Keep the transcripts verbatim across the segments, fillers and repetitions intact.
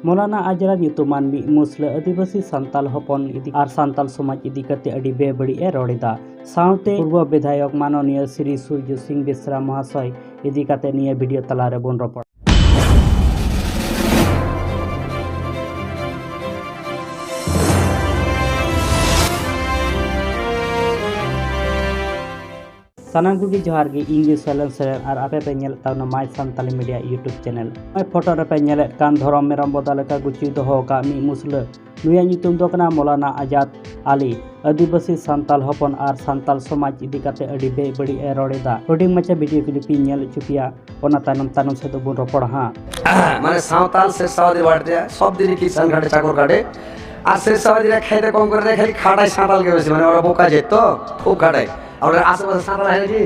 ᱢᱚᱞᱟᱱᱟ ᱟᱡᱟᱫ ᱧᱩᱛᱩᱢᱟᱱ ᱢᱤᱫ ᱢᱩᱥᱞᱟᱹ ᱟᱹᱫᱤᱵᱟᱹᱥᱤ ᱥᱟᱱᱛᱟᱞ ᱦᱚᱯᱚᱱ ᱤᱫᱤ ᱟᱨ ᱥᱟᱱᱛᱟᱞ ᱥᱚᱢᱟᱡᱽ ᱤᱫᱤ ᱠᱟᱛᱮ ᱟᱹᱰᱤ ᱵᱮᱵᱟᱹᱲᱤᱡ ᱮ ᱨᱚᱲ ᱮᱫᱟ᱾ ᱥᱟᱶᱛᱮ ᱯᱩᱨᱵᱚ ᱵᱤᱫᱷᱟᱭᱚᱠ ᱢᱟᱱᱚᱱᱤᱭᱚ ᱥᱨᱤ ᱥᱩᱨᱡᱚ ᱥᱤᱝ ᱵᱮᱥᱨᱟ ᱢᱚᱦᱟᱥᱚᱭ ᱤᱫᱤ ᱠᱟᱛᱮ ᱱᱤᱭᱟᱹ ᱵᱷᱤᱰᱤᱭᱳ ᱛᱟᱞᱟ ᱨᱮᱵᱚᱱ ᱨᱚᱯᱚᱲᱟ᱾ ᱥᱟᱱᱟᱢ ᱠᱚᱜᱮ ᱡᱚᱦᱟᱨ ᱜᱮ, ᱤᱧ ᱜᱮ ᱥᱚᱭᱞᱮᱱ ᱥᱚᱨᱮᱱ ᱟᱨ ᱟᱯᱮ ᱯᱮ ᱧᱮᱞᱮᱫ ᱛᱟᱵᱚᱱᱟ My Santali Media YouTube channel᱾ ᱱᱚᱜᱼᱚᱭ ᱯᱷᱳᱴᱳ ᱨᱮᱯᱮ ᱧᱮᱞᱮᱫ ᱠᱟᱱ ᱫᱷᱚᱨᱚᱢ ᱢᱮᱨᱚᱢ ᱵᱚᱫᱟ ᱞᱮᱠᱟ ᱜᱩᱪᱩᱭ ᱫᱚᱦᱚ ᱟᱠᱟᱫ ᱢᱤᱫ ᱢᱩᱥᱞᱟᱹ, ᱱᱩᱭᱟᱜ ᱧᱩᱛᱩᱢ ᱫᱚ ᱠᱟᱱᱟ ᱢᱚᱞᱟᱱᱟ ᱟᱡᱟᱫ ᱟᱞᱤ᱾ ᱟᱹᱫᱤᱵᱟᱹᱥᱤ ᱥᱟᱱᱛᱟᱞ ᱦᱚᱯᱚᱱ ᱟᱨ ᱥᱟᱱᱛᱟᱞ ᱥᱚᱢᱟᱡᱽ ᱤᱫᱤ ᱠᱟᱛᱮ ᱟᱹᱰᱤ ᱵᱮᱵᱟᱹᱲᱤᱡ ᱮ ᱨᱚᱲ ᱮᱫᱟ᱾ ᱦᱩᱰᱤᱧ ᱢᱟᱪᱷᱟ ᱵᱷᱤᱰᱤᱭᱳ ᱠᱞᱤᱯ ᱤᱧ ᱧᱮᱞ ᱦᱚᱪᱚ ᱯᱮᱭᱟ, ᱚᱱᱟ ᱛᱟᱭᱱᱚᱢ ᱛᱟᱭᱱᱚᱢ ᱥᱮᱫ ᱫᱚᱵᱚᱱ ᱨᱚᱯᱚᱲᱟ ᱦᱟᱸᱜ᱾ ᱢᱟᱱᱮ ᱥᱟᱶᱛᱟᱞ ᱥᱮᱨᱥᱟᱣᱟᱫᱤ ᱵᱟᱹᱲᱛᱤᱭᱟ, ᱥᱚᱵ ᱫᱤᱱ ᱠᱤ ᱥᱟᱱ ᱜᱷᱟᱴᱮ ᱪᱟᱠᱚᱨ ᱜᱷᱟᱴᱮ, ᱟᱨ ᱥᱮᱨᱥᱟᱣᱟᱫᱤ ᱨᱮ ᱠᱷᱟᱭᱫᱟ ᱠᱚᱢ ᱠᱚᱨᱮ ᱠᱷᱟᱹᱞᱤ ᱠᱷᱟᱰᱟᱭ ᱥᱟᱱᱛᱟᱞ ᱜᱮ ᱵᱮᱥᱤ, ᱢᱟᱱᱮ ᱚᱱᱟ ᱵᱚᱠᱟ ᱡᱮ ᱛᱚ ᱠᱷᱩᱵ ᱠᱷᱟᱰᱟᱭ, ᱟᱨ ᱚᱱᱟ ᱟᱥᱮᱯᱟᱥᱮ ᱥᱟᱱᱛᱟᱞ ᱦᱮᱱᱟᱜ ᱠᱤ?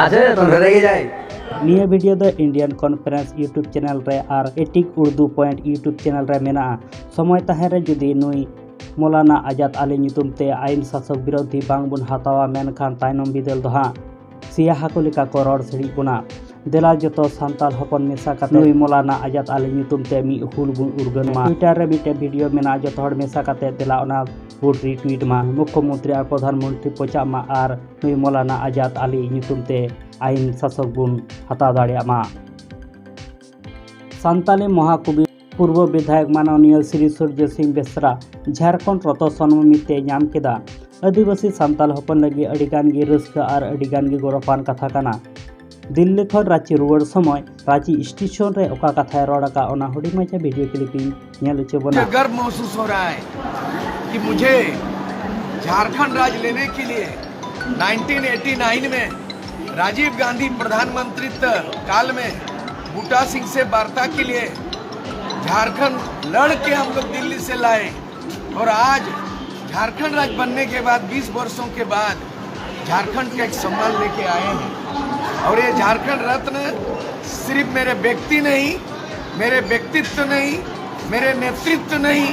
ᱟᱪᱷᱮ, ᱛᱚ ᱱᱚᱰᱮ ᱜᱮ ᱡᱟᱭ᱾ ᱱᱤᱭᱟᱹ ᱵᱷᱤᱰᱤᱭᱳ ᱫᱚ Indian Conference YouTube channel ᱨᱮ ᱟᱨ Etic Urdu Point YouTube channel ᱨᱮ ᱢᱮᱱᱟᱜᱼᱟ᱾ ᱥᱚᱢᱚᱭ ᱛᱟᱦᱮᱸ ᱨᱮ ᱡᱩᱫᱤ ᱱᱩᱭ ᱢᱚᱞᱟᱱᱟ ᱟᱡᱟᱫ ᱟᱞᱤ ᱧᱩᱛᱩᱢ ᱛᱮ ᱟᱭᱤᱱ ᱥᱟᱥᱚᱠ ᱵᱤᱨᱳᱫᱷᱤ ᱵᱟᱝ ᱵᱚᱱ ᱦᱟᱛᱟᱣᱟ, ᱢᱮᱱᱠᱷᱟᱱ ᱛᱟᱭᱱᱚᱢ ᱵᱤᱫᱟᱹᱞ ᱫᱚ ᱦᱟᱸᱜ ᱥᱮᱭᱟ ᱦᱟᱹᱠᱩ ᱞᱮᱠᱟ ᱠᱚ ᱨᱚᱲ ᱥᱤᱲᱤᱡ ᱵᱚᱱᱟ᱾ ᱫᱮᱞᱟ ᱡᱚᱛᱚ ᱥᱟᱱᱛᱟᱞ ᱦᱚᱯᱚᱱ ᱢᱮᱥᱟ ᱠᱟᱛᱮ ᱱᱩᱭ ᱢᱚᱞᱟᱱᱟ ᱟᱡᱟᱫ ᱟᱞᱤ ᱧᱩᱛᱩᱢ ᱛᱮ ᱢᱤᱫ ᱦᱩᱞ ᱵᱚᱱ ᱩᱨᱜᱟᱹᱱ ᱢᱟ᱾ Twitter ᱨᱮ ᱢᱤᱫᱴᱮᱱ ᱵᱷᱤᱰᱤᱭᱳ ᱢᱮᱱᱟᱜᱼᱟ, ᱡᱚᱛᱚ ᱦᱚᱲ ᱢᱮᱥᱟ ᱠᱟᱛᱮ ᱫᱮᱞᱟ ᱚᱱᱟ ᱵᱚᱱ retweet ᱢᱟ᱾ ᱢᱩᱠᱷᱭᱚ ᱢᱚᱱᱛᱨᱤ ᱟᱨ ᱯᱨᱚᱫᱷᱟᱱ ᱢᱚᱱᱛᱨᱤ ᱯᱚᱪᱟᱜ ᱢᱟ ᱟᱨ ᱱᱩᱭ ᱢᱚᱞᱟᱱᱟ ᱟᱡᱟᱫ ᱟᱞᱤ ᱧᱩᱛᱩᱢ ᱛᱮ ᱟᱭᱤᱱ ᱥᱟᱥᱚᱠ ᱵᱚᱱ ᱦᱟᱛᱟᱣ ᱫᱟᱲᱮᱭᱟᱜ ᱢᱟ᱾ ᱥᱟᱱᱛᱟᱞᱤ ᱢᱚᱦᱟᱠᱚᱵᱤ ᱯᱩᱨᱵᱚ ᱵᱤᱫᱷᱟᱭᱚᱠ ᱢᱟᱱᱚᱱᱤᱭᱚ ᱥᱨᱤ ᱥᱩᱨᱡᱚ ᱥᱤᱝ ᱵᱮᱥᱨᱟ ᱡᱷᱟᱲᱠᱷᱚᱸᱰ ᱨᱚᱛᱚ ᱥᱚᱱᱢᱟᱱᱤ ᱛᱮ ᱧᱟᱢ ᱠᱮᱫᱟ᱾ ᱟᱹᱫᱤᱵᱟᱹᱥᱤ ᱥᱟᱱᱛᱟᱞ ᱦᱚᱯᱚᱱ ᱞᱟᱹᱜᱤᱫ ᱟᱹᱰᱤ ᱜᱟᱱ ᱜᱮ ᱨᱟᱹᱥᱠᱟᱹ ᱟᱨ ᱟᱹᱰᱤ ᱜᱟᱱ ᱜᱮ ᱜᱚᱨᱚᱵᱟᱱ ᱠᱟᱛᱷᱟ ᱠᱟᱱᱟ᱾ ᱫᱤᱞᱞᱤ ᱠᱷᱚᱱ ᱨᱟᱸᱪᱤ ᱨᱩᱣᱟᱹᱲ ᱥᱚᱢᱚᱭ ᱨᱟᱸᱪᱤ ᱥᱴᱮᱥᱚᱱ ᱨᱮ ᱚᱠᱟ ᱠᱟᱛᱷᱟᱭ ᱨᱚᱲ ᱟᱠᱟᱫ, ᱚᱱᱟ ᱦᱩᱰᱤᱧ ᱢᱟᱪᱷᱟ ᱵᱷᱤᱰᱤᱭᱳ ᱠᱞᱤᱯ ᱤᱧ ᱧᱮᱞ ᱦᱚᱪᱚ ᱵᱚᱱᱟ᱾ मुझे गर्व महसूस हो रहा है कि मुझे झारखंड राज लेने के लिए नाइनटीन एटी नाइन में राजीव गांधी प्रधानमंत्रित्व काल में बूटा सिंह से वार्ता के लिए झारखंड लड़ के हम लोग दिल्ली से लाए और आज झारखंड राज्य बनने के बाद बीस वर्षों के बाद झारखंड का एक सम्मान लेके आए हैं। और ये झारखंड रत्न सिर्फ मेरे व्यक्ति नहीं, मेरे व्यक्तित्व नहीं, मेरे नेतृत्व नहीं,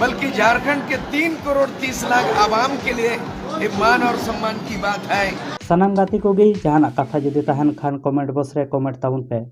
बल्कि झारखंड के तीन करोड़ तीस लाख आवाम के लिए एक मान और सम्मान की बात है। ᱥᱟᱱᱟᱢ ᱜᱟᱛᱮ ᱠᱚᱜᱮ ᱡᱟᱦᱟᱱᱟᱜ ᱠᱟᱛᱷᱟ ᱡᱩᱫᱤ ᱛᱟᱦᱮᱱ ᱠᱷᱟᱱ comment box ᱨᱮ comment ᱛᱟᱵᱚᱱ ᱯᱮ᱾